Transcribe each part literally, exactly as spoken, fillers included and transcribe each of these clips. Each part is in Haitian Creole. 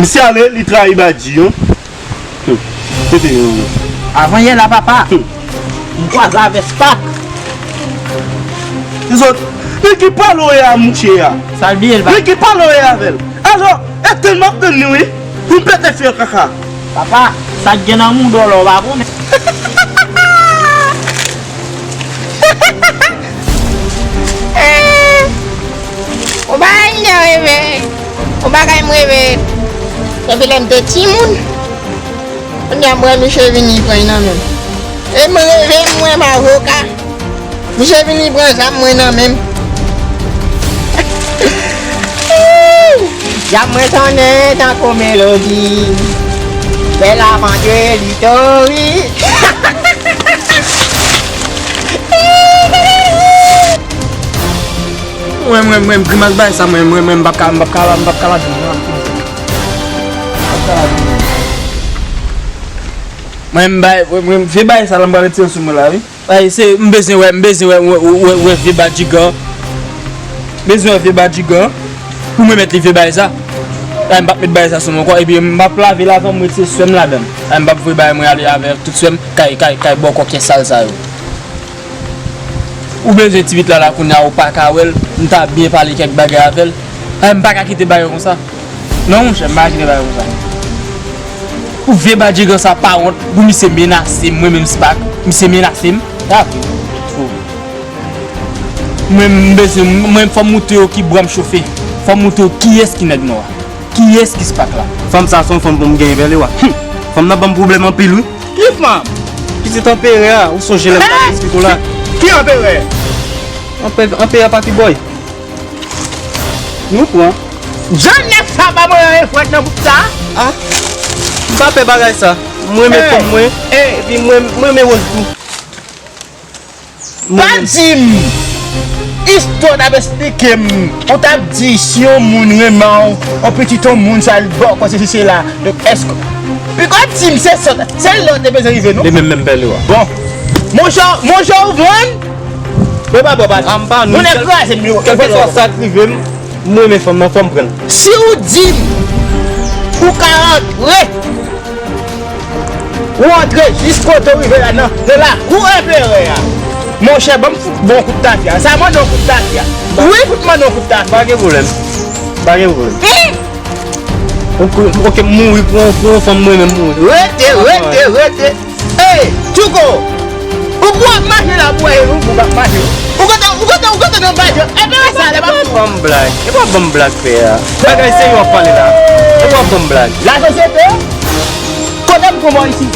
Misye ale, li trayi Badji, yon. Hmm. Tete, yon. Avan yè la, papa. Hmm. M kwaze avè Spak. Zòt, men ki pale w ye a, mouche a? Sa l bliye l, pa. Men ki pale w ye avè l? Alò, e tann m ap tann li, wi. Pou m pete fè kaka. Papa, sa k gen nan mouda w la, w pa konnen. Eh, yon bagay m te reve. Yon bagay m reve. Depi lè m te timoun. Kounye a m wè misye vini pran nan men m. E m reve m wè m avoka. Misye vini pran zam mwen nan men m. Zam mwen sonnen tankou melodi. Bèl avan ke li tori. Mwen, mwen, mwen, grimas bay sa, mwen, mwen, mwen, m p ap ka, m p ap ka, m p ap ka lage, mwen, m p ap ka lage. Mwen, m bay, mwen, mwen, vye bay sa la, m pral retire sou mwen la, wi. Ay, se, m bezwen wè, m bezwen wè, wè, wè, wè, wè vye badjigan. Bezwen wè vye badjigan. Pou mwen met li vye bagay sa. Ay, m p ap met bagay sa sou mwen ankò. Epi m p ap lave l avan m retire swè m ladan l. Ay, m p ap voye bagay mwen ale avè tout swè m. Kay, kay, kay, bòkò kè sal sa yo. Ou bezwen ti pit la la kounye a, ou pa ka wè l. M ta byen pale kèk bagay avè l. Ay, m pa ka kite bagay konsa. Non, monchè, m pa ka kite bagay konsa. Pou vye badjigan sa pa wont, pou misye menase m, mwen menm Spak, misye menase m. Sa vre. Mwen, m bezwen, mwen, fò m moutre yo ki bwa m chofe. Fò m moutre yo kiyès ki nèg nwa. Kiyès ki Spak la. Fanm sa se yon fanm pou m genyen, bèl e wa. Hum! Fanm nan ban m pwoblèm anpil, wi. Ki fanm? Pitit anperè a, ou sonje lè m t ap eksplike w la? Ki anperè? Anpe-, anperè Papi Boy. Nou pran. Jan nèg sa ba mwen yon efwèt nan bout sa? Ah, m pa pè bagay sa. M renmen fanm mwen. Epi mwen, mwen renmen Rose tou. Pa di m istwa w t ap eksplike m. Ou t ap di si yon moun renmen w, yon pitit yon moun sa l ba w konsesi se la. Donk, èske. Piga w di m se sòt, se la w te bezwen rive, non? Li menm menm pèle w a. Bon. Monchè, monchè, ou vann? Mwen pa bò pati. A, m pa nou. Nou nèg kraze m yo. Kèlkeswa sa k rive m, m renmen fanm nan, fò m pran l. Si ou di m ou ka antre, ou antre jis kote w rive la nan, nan lakou anperè a. Monchè, ban m fout bon kout tafya. Sa mande yon kout tafya. Wi, fout mande yon kout tafya. Pa gen pwoblèm. Pa gen pwoblèm. Oke, oke, m mouri pou yon, pou yon fanm mwen menm mouri. Rete, rete, rete. Ey, Tchouko! Ou pou ap mache la pou wè ou pou ap mache. Ou kontan, ou kontan, ou kontan nan bagay yo. E pa sa, lè pa pou ban m blag. E pa ban m blag, pè a. Bagay serye w ap pale la. E pa ban m blag. La sosyete, kote m konbò isi?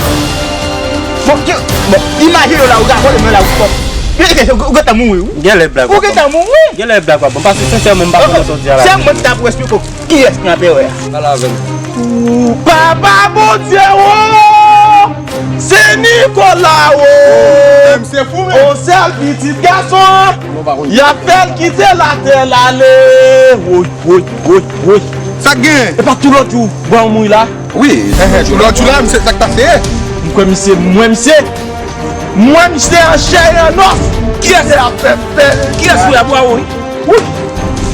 Bon, ki, bon, imajine w la, ou ka vole men la, ou kontan. Ou gentan mouri, wi. Genlè blag. Ou gentan mouri. Genlè blag w ap ban m. Paske sensèman, m pa konn sa w di a la. Se mwen ki ta pou eksplike w. Kiyès ki anperè a? Pale avè m. Papa Bondye o! Se Nikola o! Yon sèl pitit gason, y ap fè l kite latè l ale. Woy, woy, woy, woy. Sa k genyen? E pa tou lòt jou bwa w mouri la? Wi, tou lòt jou la, misye, sa k pase? M kwè misye, m wè misye. M wè misye an chè e an os. Kiyès? Kiyès ou la, bwa w? Wi.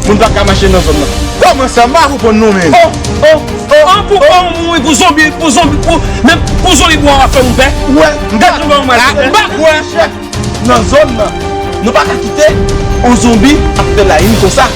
Moun pa ka mache nan zòn nan. Kòman sa? M pa konprann non, men. Oh, oh, oh. An pou, oh, mouri pou zonbi, pou zonbi, pou, menm pou zonbi bwa w ap fè moun pè. Wè, m pa, m pa kwè. Nan zòn nan, nou pa ka kite yon zonbi ap fè laying konsa.